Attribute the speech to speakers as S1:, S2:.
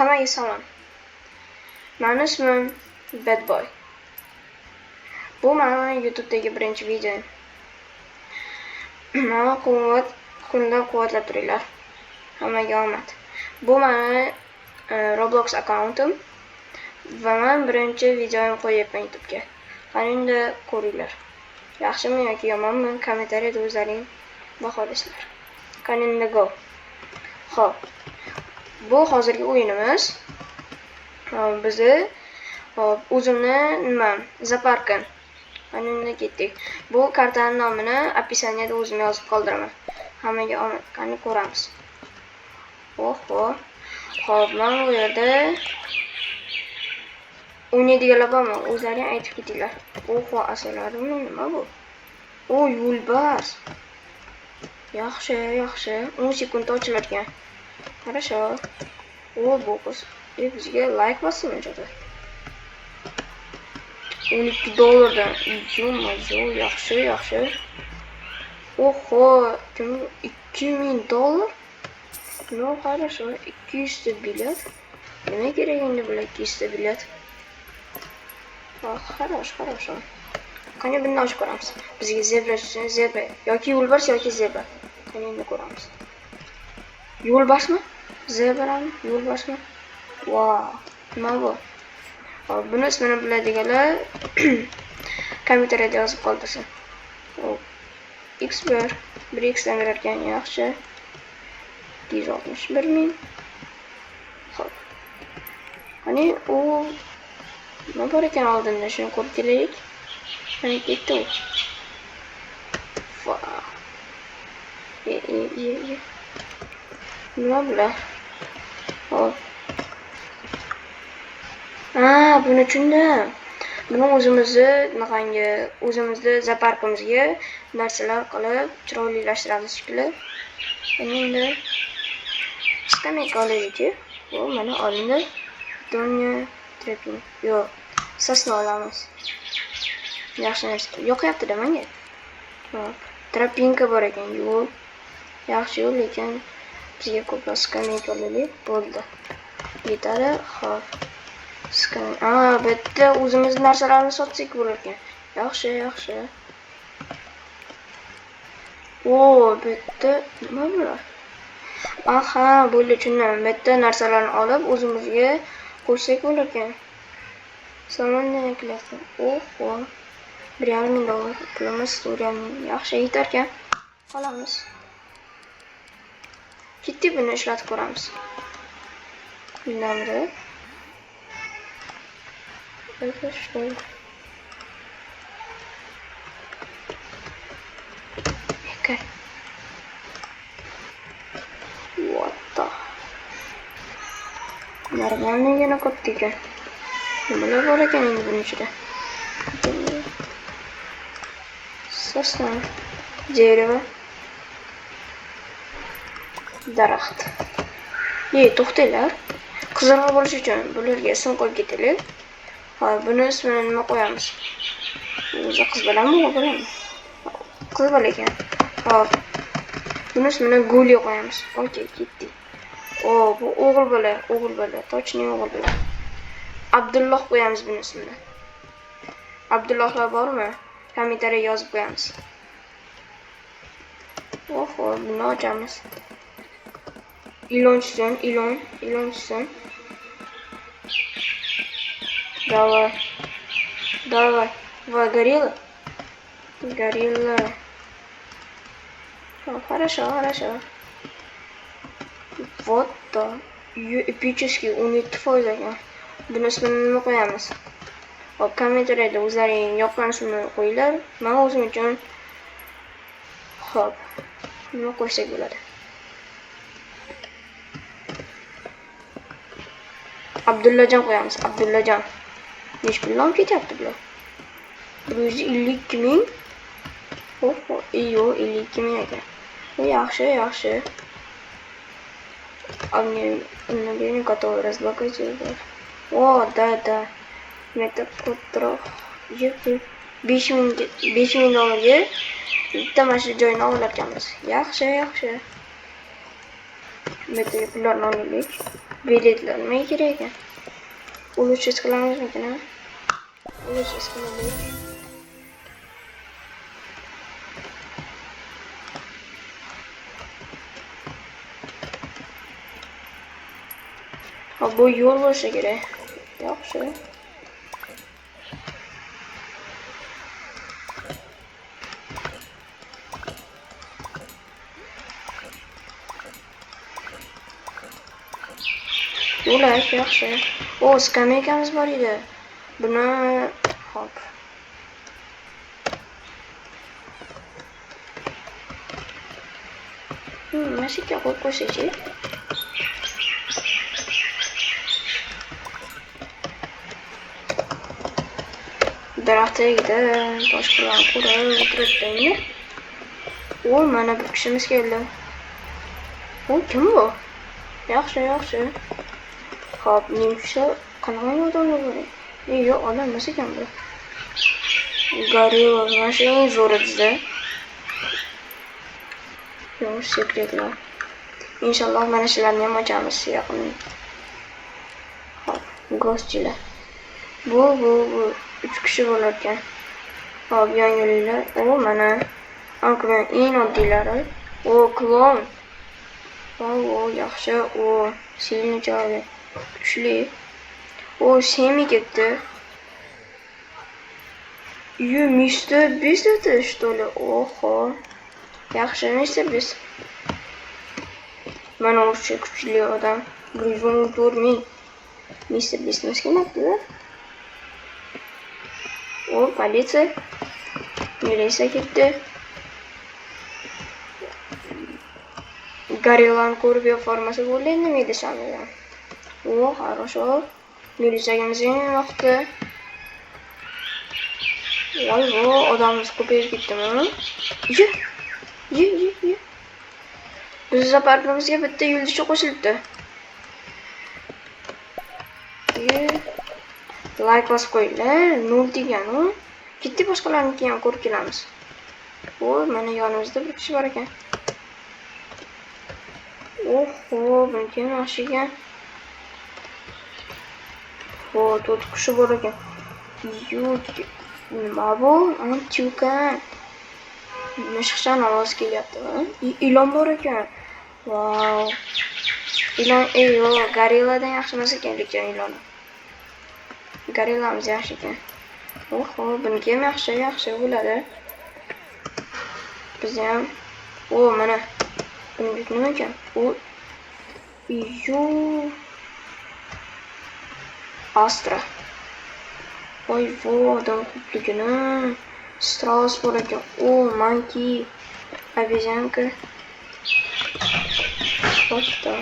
S1: Hammaga salom. Mani ismim Bad Boy. Bu mani YouTube'dagi birinchi videom. Mani qo'llab-quvvatlab turinglar. Hammaga omad. Bu mani Roblox akkauntim va men birinchi videomni qo'yyapman YouTube'ga. Qani endi ko'ringlar. Yaxshimi yoki yomonmi? Kommentariyada o'zlaring baholaysizlar. Qani endi go. Xo'p. Bu hozirgi o'yinimiz. Bizni hop o'zimni nima zooparkim. Qani endi ketdik. Bu kartaning nomini описание da o'zim yozib qoldiraman. Hammaga omad. Qani ko'ramiz. Oho. Xo'p, men bu yerda o'ynaydiganlar bormi? O'zlaring aytib ketinglar. Oho, asalarimi? Nima bu? O, yo'lbars. Yaxshi, yaxshi. 10 sekundda ochilar ekan. Хорошо. O, bu qiz bizga like bosdimi jo'da? 12 dollardan. Ё-моё, yaxshi, yaxshi. Oho, kim 2000 dollar? Ну, хорошо. 200 ta bilet. Nima kerak endi bular 200 ta bilet? Хорошо, хорошо. Qani buni ochib ko'ramiz. Bizga zebra tushsin, zebra yoki yo'lbars yoki zebra. Qani endi ko'ramiz. Yo'lbarsmi? Zebrami? Yo'lbarsmi? Vau, nima bu? Hop, buni ismini biladiganlar kommentariyada yozib qoldirsin. Hop. X1 1x dan berar ekan, yaxshi. 261 ming. Xo'p. Qani u nima bor ekan oldinda, shuni ko'rib kelaylik. Qani ketdi u. Vau. E, e, e, e. Nima bular? Hop. Ha, buni tushundim. Buni o'zimizni bunaqangi o'zimizni zooparkimizga narsalar qilib chiroylilashtiramiz shekilli. Endi skameyka olaylikchi. Bu mana olindi. Donya trepin. Yo'q, сосна olamiz. Yaxshi narsa. Yoqyapti-da menga. Hop. Тропинка bor ekan, yo'l. Yaxshi yo'l, lekin bizga ko'proq skameyka olaylik. Bo'ldi. Yetadi. Hop. Bu yerda o'zimiz narsalarni sotsak bo'lar ekan. Yaxshi, yaxshi. O, bu yerda nima bular? Aha, bo'ldi, tushundim. Bu yerda narsalarni olib o'zimizga qo'shsak bo'lar ekan. Salmondan клетка. Oho. 1,5 ming dollar pulimiz, 1,5 ming. Yaxshi, yetar ekan. Qolamiz. Ketdik, buni ishlatib ko'ramiz. Bundan. Это что? Okay. What the? Нормально yana katta ekan. Nimalar bor ekan endi buning ichida? Сосна. Дерево. Daraxt. Ey, to'xtanglar. Qizilroq bo'lishi uchun bularga ism qo'yib ketaylik. Hop, buni ismini nima qo'yamiz? O'zi qiz bolami, o'g'il bolami? Qiz bola ekan. Hop. Buni ismini Guli qo'yamiz. Okey, ketdik. O, bu o'g'il bola, o'g'il bola, точно o'g'il bola. Abdulloh qo'yamiz buni ismini. Abdullohlar bormi? Kommentariya yozib qo'yamiz. Oho, buni ochamiz. Ilon tushsin, ilon, ilon tushsin. Давай. Давай. Va, горилла. Горилла. О, хорошо, хорошо. Вот да. Эпический 17% ekan. Buni ismini nima qo'yamiz? Hop, kommentariyada o'zlaring yoqqan ismini qo'yinglar. Men o'zim uchun hop, nima qo'ysak bo'ladi? Abdullajon qo'yamiz, Abdullajon. Nechi puldan olib ketyapti bular? 152 ming. Oho, iyo, 52 ming ekan. Bu yaxshi, yaxshi. Обновление готово. Разблокируйте. О, да, да. Это ko'proq 5000 5000 dollarga bitta mana shu joyni olar ekanmiz. Yaxshi, yaxshi. Bu yerga pullarni olaylik. Biletlar nimaga kerak ekan? Улучшить qilamizmikin, a? Улучшить qilaylik. Hop, bu yo'l bo'lsa kerak. Yaxshi. Yo'lak, yaxshi. O, skameykamiz bor edi. Buni hop. Mana shu yerga qo'yib qo'ysak-chi. Daraxt tagida boshqalarni ko'rib o'tiribdi endi. O, mana bir kishimiz keldi. O, kim bu? Yaxshi, yaxshi. Hop, nimcha qanaqa odamlar bor? Yo'q, odam emas ekan bu. Gorilla, mana shu eng zo'ri bizda. Yo'q, sekretlar. Inshaalloh mana shularni ham ochamiz yaqin. Hop, gostilar. Bu 3 kishi bo'lar ekan. Hop, yangiliklar. O, mana Aquaman eng oddiylari. O, klon. O, yaxshi. O, сильный человек. Kuchli. O, Semi ketdi. Yu, Mister Beast это что ли? Oho. Yaxshi, Mister Beast. Mana o'sha kuchli odam. 114 000. Mister Beastimiz kelmabdi-da. O, politsiya. Militsiya ketdi. Gorillani ko'rib yo formasi bo'ldi endi militsiyani. O, хорошо. Militsiyamiz ham yoqdi. Voy, bu odamimiz ko'payib ketdimi? Ye. Ye, ye, ye. Biz zooparkimizga bitta yulduzcha qo'shilibdi. Ye. Like bosib qo'yinglar. 0 degani u. Ketdik, boshqalarnikini ham ko'rib kelamiz. O, mana yonimizda bir kishi bor ekan. Oho, buniki ham yaxshi ekan. O, 4 kishi bor ekan. Yo'q, nima bu? Antiukan. Mishiqchani ovozi kelyaptimi? Ilon bor ekan. Vau. Ilon, ey, yo'q, gorilladan yaxshi emas ekan lekin ilon. Gorillamiz yaxshi ekan. Oho, buniki ham yaxshi, yaxshi bo'ladi. Biz ham, o, mana buniki nima ekan? U, yu, Astra. Voy, vo, odam ko'pligini. Страус bor ekan. O, monkey. Обезьянка. What the?